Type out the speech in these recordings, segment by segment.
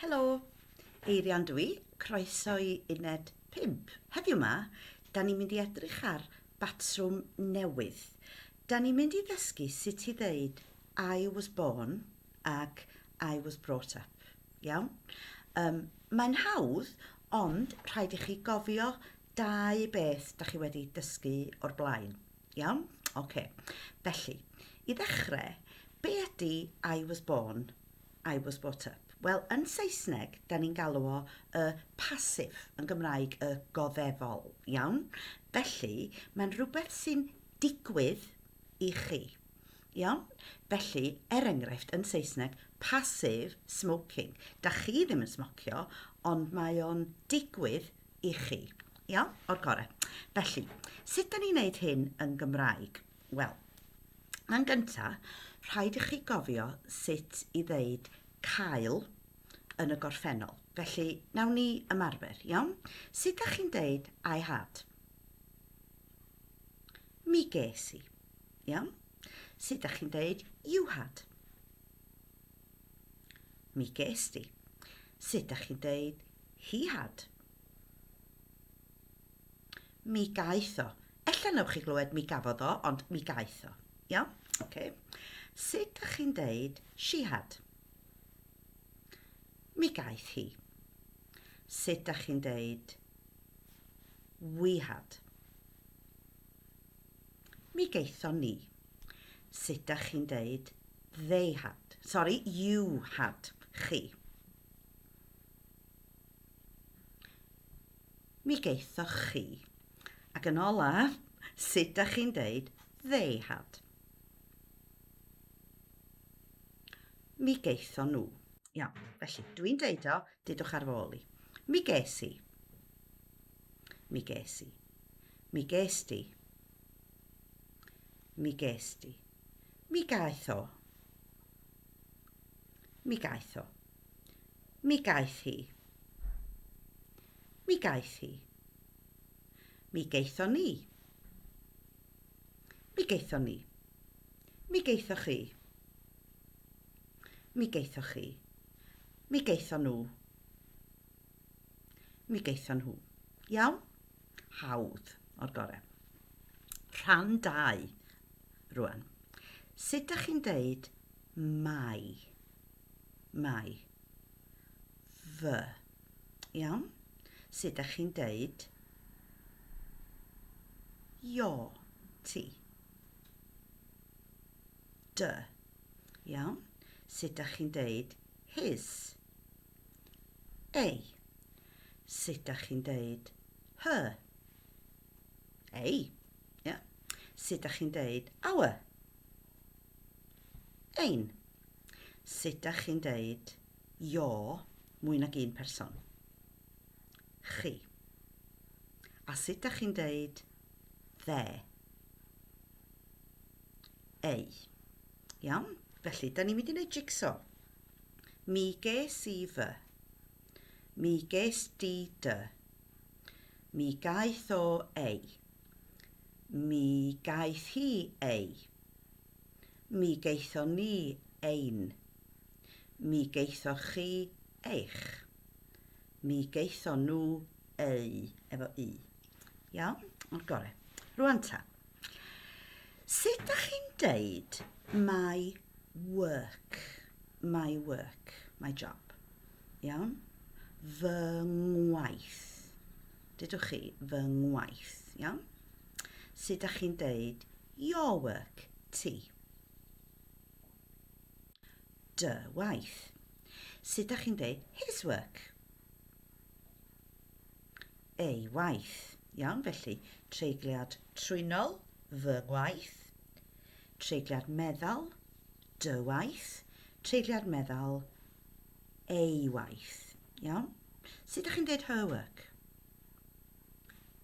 Helo, Eirian dw i, croeso i uned 5. Heddiw 'ma, da ni'n mynd i edrych ar batrwm newydd. Da ni'n mynd i ddysgu sut i ddeud I was born ac I was brought up. Iawn? Um, mae'n hawdd, ond rhaid i chi gofio dau beth da chi wedi dysgu o'r blaen. Iawn? Oce. Felly, i ddechrau, be ydy I was born I was brought up. Wel, yn Saesneg, da ni'n galw o y passive, yn Gymraeg y goddefol, iawn? Felly, mae'n rhywbeth sy'n digwydd i chi, iawn? Felly, er enghraifft, yn Saesneg, passive smoking. Da chi ddim yn smocio, ond mae o'n digwydd i chi. Iawn? O'r gorau. Felly, sut da ni'n neud hyn yn Gymraeg? Wel, yn gynta, rhaid i chi gofio sut i ddeud cael yn y gorffennol. Felly, nawn ni ymarfer, iawn? Sut da chi'n deud I had? Mi ges i, iawn? Sut da chi'n deud you had? Mi ges di. Sut da chi'n deud he had? Mi gaeth o. Ella newch chi glywed mi gafodd o, ond mi gaeth o. Iawn? Oce. Sut dach chi'n deud she had? Mi gaeth hi. Sut dach chi'n deud we had? Mi gaethon ni. Sut dach chi'n deud they had? Sorry, you had. Chi. Mi gaethoch chi. Ac yn olaf, sut dach chi'n deud they had? Mi gaethon nhw. Iawn, felly dwi'n deud o, dudwch ar fy ôl i. Mi ges i. Mi ges i. Mi ges di. Mi ges di. Mi gaeth o. Mi gaeth o. Mi gaeth hi. Mi gaeth hi. Mi gaethon ni. Mi gaethon ni. Mi gaethoch chi. Mi gaethoch chi. Mi gaethon nhw. Mi gaethon nhw. Iawn? Hawdd o'r gorau. Rhan 2 rwan. Sut dach chi'n deud mai? Mai. Fy. Iawn? Sut dach chi'n deud your, ti? Dy. Iawn? Sut dach chi'n deud his? Ei. Sut dach chi'n deud her? Ei. Ia. Sut dach chi'n deud our? Ein. Sut dach chi'n deud your mwy nag un person? Chi. A sut dach chi'n deud their? Eu. Iawn? Felly, da ni'n mynd i wneud jigsaw. Mi ges i fy. Mi ges di dy. Mi gaeth o ei. Mi gaeth hi ei. Mi gaethon ni ein. Mi gaethoch chi eich. Mi gaethon nhw eu, efo u. Iawn? O'r gore. Rwan ta. Sut dach chi'n deud my work? My work. My job. Iawn? Fy ngwaith. Dudwch chi, fy ngwaith. Iawn? Sut dach chi'n deud Your work, ti. Dy waith. Sut dach chi'n deud his work? Ei waith. Iawn, felly, treigliad trwynol, fy ngwaith. Treigliad meddal, dy waith. Treigliad meddal, ei waith. Iawn? Sut dach chi'n deud her work?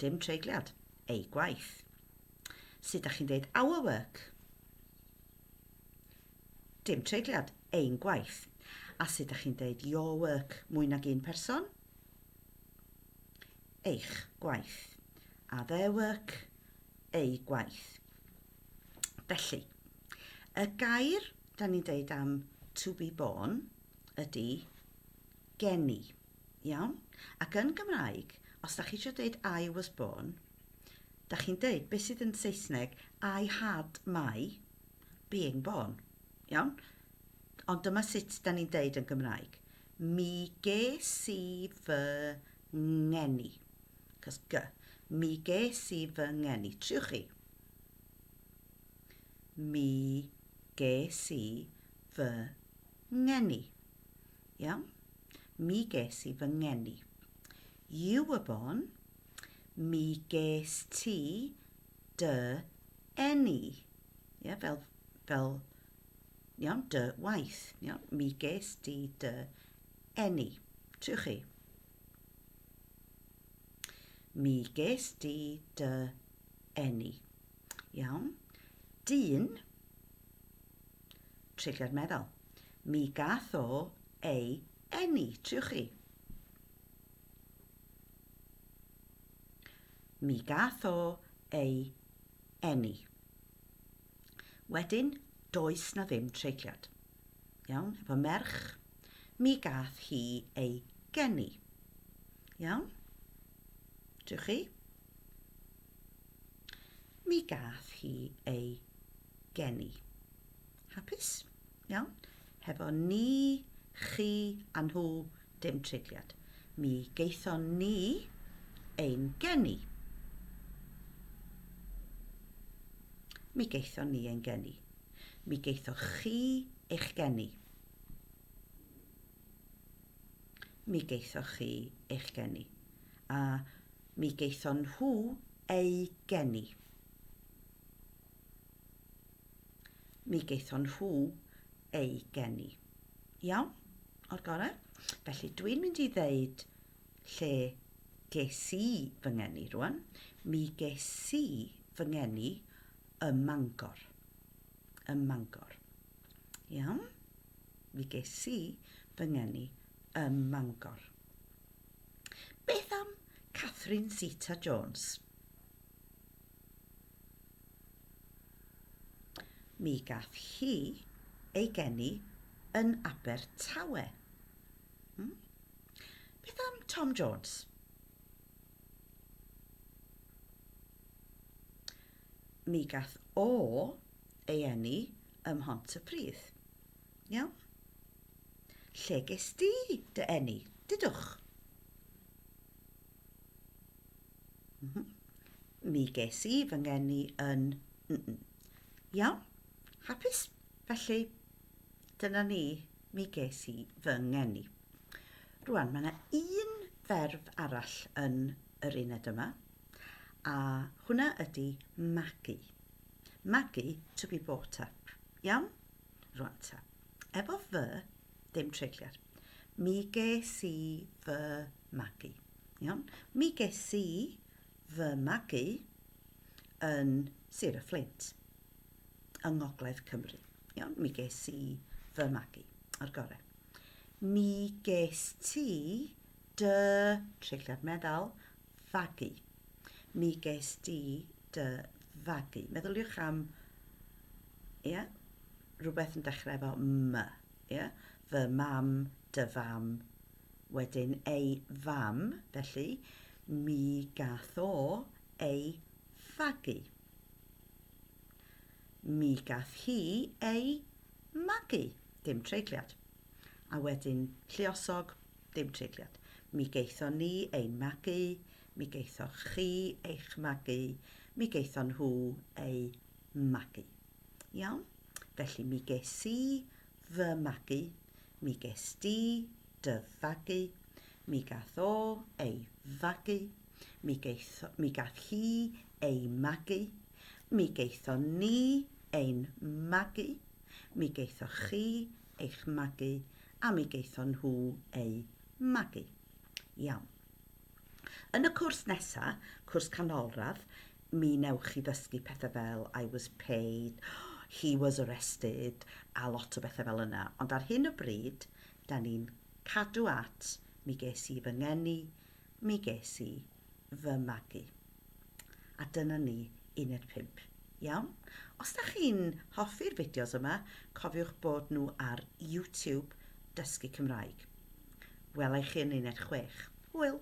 Dim treigliad, ei gwaith. Sut dach chi'n deud our work? Dim treigliad, ein gwaith. A sut dach chi'n deud your work mwy nag un person? Eich gwaith. A their work, eu gwaith. Felly, y gair da ni'n deud am to be born ydy geni. Iawn? Ac yn Gymraeg, os da chi eisiau dweud I was born, da chi'n dweud beth sydd yn Saesneg I had my being born. Iawn? Ond dyma sut da ni'n deud yn Gymraeg. Mi ges i fy ngeni. Cos g. Mi ges i fy ngeni. Triwch chi. Mi ges i fy ngeni. Iawn? Mi ges i fy ngeni. You were born. Mi ges ti dy eni. Ie, yeah, fel, fel, iawn, dy waith. Iawn, mi ges ti dy eni. Triwch chi. Mi ges di dy eni. Iawn. Dyn, treigliad meddal. Mi gath o ei eni. Triwch chi. Mi gath o ei eni. Wedyn, does na ddim treigliad. Iawn, efo merch, mi gath hi ei geni. Iawn? Triwch chi. Mi gath hi ei geni. Hapus? Iawn? Hefo ni, chi a nhw, dim treigliad. Mi geithon ni ein geni. Mi geithon ni ein geni. Mi geithoch chi eich geni. Mi geithoch chi eich geni. A mi geithon nhw eu geni. Mi geithon nhw eu geni. Iawn? O'r gorau. Felly dwi'n mynd i ddeud lle ges i fy ngeni rwan. Mi ges i fy ngeni ym Mangor. Ym Mangor. Iawn? Mi ges i fy ngeni ym Mangor. Beth am Catherine Zeta-Jones? Mi gath hi ei geni yn Abertawe. Hmm? Beth am Tom Jones? Mi gath o ei eni ym Mhontypridd. Iawn? Lle ges di dy eni? Dudwch. Mm -hmm. Mi ges i fy ngeni yn... Mm -mm. Iawn, hapus? Felly, dyna ni, mi ges i fy ngeni. Rwan, mae yna un ferf arall yn yr uned yma, a hwnna ydy magu. Magu, to be brought up. Iawn? Rwan ta. Efo fy, dim treigliad. Mi ges i fy magu. Iawn? Mi ges i fy magu yn Sir y Fflint, yng Ngogledd Cymru. Iawn? Mi ges i fy magu. Ar gorau. Mi ges ti dy treigliad meddal fagu. Mi ges di dy fagu. Meddyliwch am ie, rhywbeth yn dechrau efo m. Ie? Fy mam, dy fam, wedyn ei fam, felly mi gath o ei fagu. Mi gath hi ei magu, dim treigliad. A wedyn lluosog, dim treigliad. Mi geithon ni ein magu, mi geithoch chi eich magu, mi geithon nhw eu magu. Iawn? Felly mi ges i fy magu, mi ges di dy fagu, mi gath o ei fagu, mi, geitho, mi gath hi ei magu, mi geithon ni ein magu, mi geithoch chi eich magu, a mi geithon nhw eu magu. Iawn. Yn y cwrs nesa, cwrs canolradd, mi newch chi ddysgu pethau fel I was paid, he was arrested, a lot o bethau fel yna. Ond ar hyn o bryd, da ni'n cadw at mi ges i fy ngeni, mi ges i fy magu. A dyna ni, uned 5. Iawn? Os da chi'n hoffi'r fideos yma, cofiwch bod nhw ar YouTube Dysgu Cymraeg. Wela i chi yn uned 6. Hwyl!